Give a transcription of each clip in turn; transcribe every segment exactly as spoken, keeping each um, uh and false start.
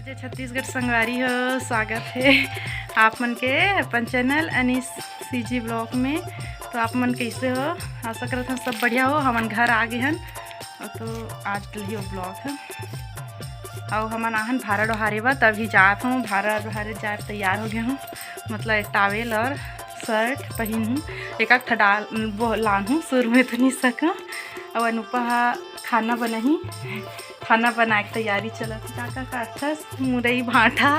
छत्तीसगढ़ संगवारी हो, स्वागत हे आप मन के अपन चैनल अनीस सीजी ब्लॉग में। तो आप मन कैसे हो? आशा करत हन सब बढ़िया हो। हमन घर आ गे हन। तो आज के लिए ब्लॉग है। अउ हमन आहन भारा डोहारे बर, तभी जात हूँ। भारा डोहारे जाए तैयार हो गए हूँ, मतलब एक टॉवेल और शर्ट पहन हूँ, एक आध ठा डाल वो लान हूँ, सुर में तो नहीं सका। अउ अनुपा हा खाना बनाही, खाना बनाए के तैयारी चलत हे। का का काटथस? मुरई भांटा।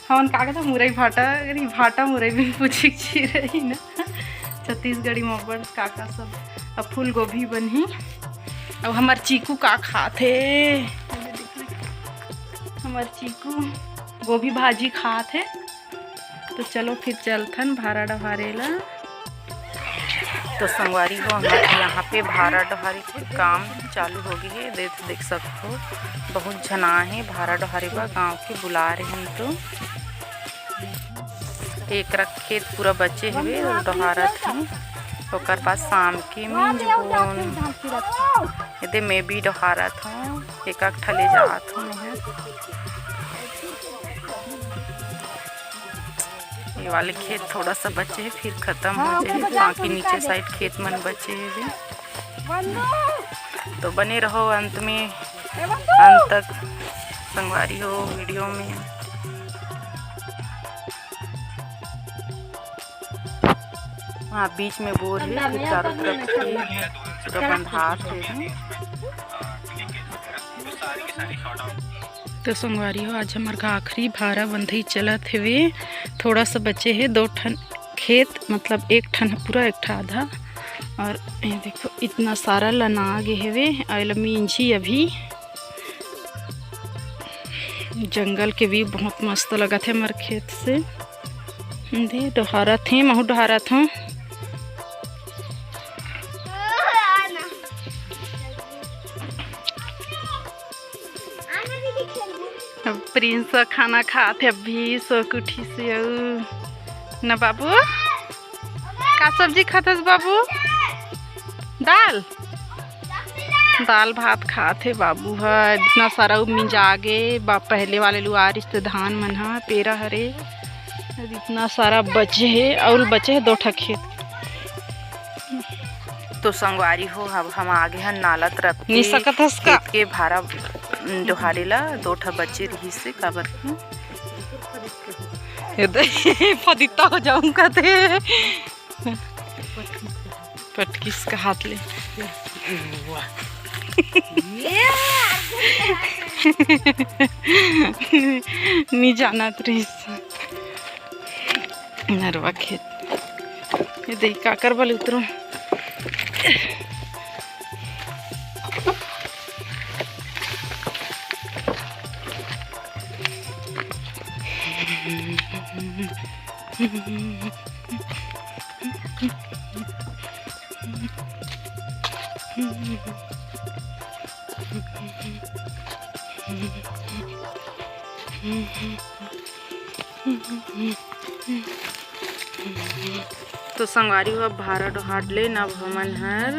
हमन का कहथन? मुरई भांटा। अरे भांटा मुरई भी पूछे के चीज रही ना। छत्तीसगढ़ी में बड़ का का सब। अब फूल गोभी बनही। अब हमर चीकू का खात हे? हमर चीकू गोभी भाजी खात हे। तो चलो फिर चलथन भारा डोहारे ला। तो संगवारी हो, हमर यहाँ पे भारा डोहारे के काम चालू हो गए हे। देख, देख सकथो, बहुत झन आए हे भारा डोहारे बर, गाँव के बुला रहे हैं। तो एक रख खेत पूरा बचे हुए और डोहारत हे, ओकर बाद शाम के मिंजबोन। एदे मैं भी डोहारत हूँ, एक आध ठा ले जात हूँ मैं। ये वाले खेत थोड़ा सा बचे हे, फिर खत्म हो जाए, बाकी नीचे साइड खेत मन बचे हे। तो बने रहो अंत में, अंत तक संगवारी हो वीडियो में। हाँ, बीच में बोर हे, फिर चारों तरफ से पूरा बंधात हे। तो संगवारी हो, आज हमर का आखिरी भारा बंधई चलत हेवे। थोड़ा सा बचे हे, दो ठन खेत, मतलब एक ठन पूरा, एक ठा आधा। और ये देखो, इतना सारा लना गे हेवे, अउ एला मींजी अभी। जंगल के view बहुत मस्त लगत हे हमर खेत से। दे, डोहारत हे, महू डोहारत हूँ। अब प्रिंस खाना खात हे अभी, सो के उठी से। अउ ना बाबू, का सब्जी खाथस बाबू? दाल, दाल भात खात हे बाबू ह। इतना सारा उ मिंजा गे बा, पहले वाले लुआरिस ते धान मन ह पेरा हरे। अब इतना सारा बचे हे, अउ बचे हे दो ठा खेत। तो संगवारी हो, अब हम आ गे हन नाला तरफ के नी सकत हस का? खेत के भारा, उम, डोहारे ला। दो ठा बचे रहिस हे, काबर के ये दे, फदित्ता हो जाऊं कथे। पटकिस का हाथ ले। नी जानत रहिस। नरवा खेत। ये देख, काकर बल उतरो। तो संगवारी हो, अब भारा डोहार ले न अब हमन हर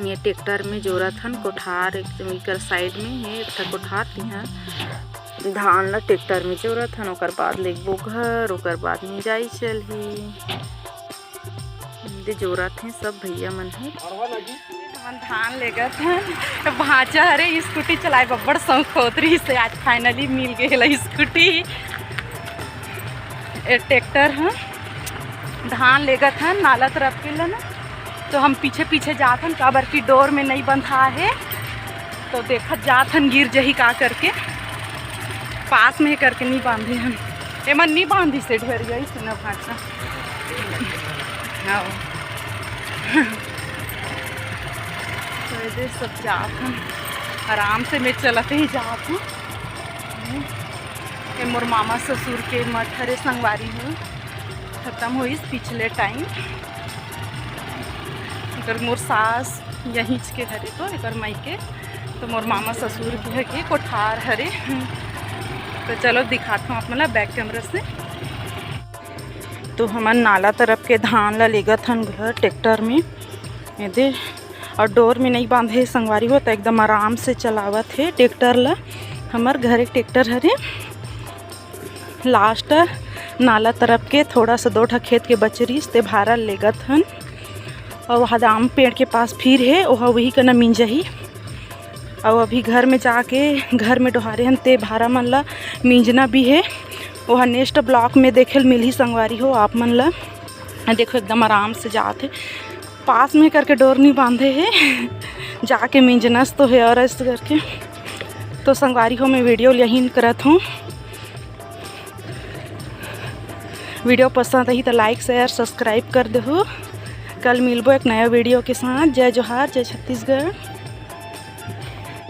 ये ट्रैक्टर में जोरत हन कोठार, एक एकर साइड में हे एक ठा कोठार, तिहां धान ला ट्रैक्टर में जोरत हन, ओकर बाद लेगबो घर, ओकर बाद मिंजाई चलही। दे जोरत हे सब भैया मन हे। हमन धान लेगत हन। भांचा हरे स्कूटी चलाए बब्बड़ शौक होत रहिस हे, आज finally मिल गे ला स्कूटी। ए ट्रैक्टर ह। धान लेगत हन नाला तरफ के ला ना, तो हम पीछे पीछे जात हन, काबर की डोर में नहीं बंधा हे, तो देखत जात हन गिर जही का करके। पास में करके नहीं बांधे हन, एमन नहीं बांधिस हे ढेर गई से ना भांचा। हाँ। तो एदे सब जात हन, आराम से मैं चलत ही जात हूँ। ये मोर मामा ससुर के मठ हरे संगवारी हो, खत्म होइस पिछले टाइम। अगर मोर सास यहींच के हरे तो एकर मायके, तो मोर मामा ससुर के हके कोठार हरे। तो चलो दिखात हूँ आप मन ला back camera से। तो हमन नाला तरफ के धान ला लेगत हन घर ट्रैक्टर में, एदे, और डोर में नहीं बांधे संगवारी हो, तो एकदम आराम से चलावत हे ट्रैक्टर ला। हमर घर एक ट्रैक्टर हरे, लास्ट नाला तरफ के थोड़ा सा दो ठा खेत के बचरीस, ते भारा लेगत हन। अउ वहाँ आम पेड़ के पास फिर हे, ओहा वही कना मिंजही। अउ अभी घर में जाके, घर में डोहारे हन, ते भारा मन ला मिंजना भी हे। ओहा नेक्स्ट ब्लॉग में देखे ल मिलही संगवारी हो आप मन ला। देखो, एकदम आराम से जात हे, पास में करके डोर नहीं बांधे हे। जाके मिंजनस तो हे और ऐसे करके। तो संगवारी हो, मैं वीडियो ल यहीं करत हूँ। वीडियो पसंद आही तो like, share, subscribe कर देहू। कल मिलबो एक नया वीडियो के साथ। जय जोहार, जय छत्तीसगढ़।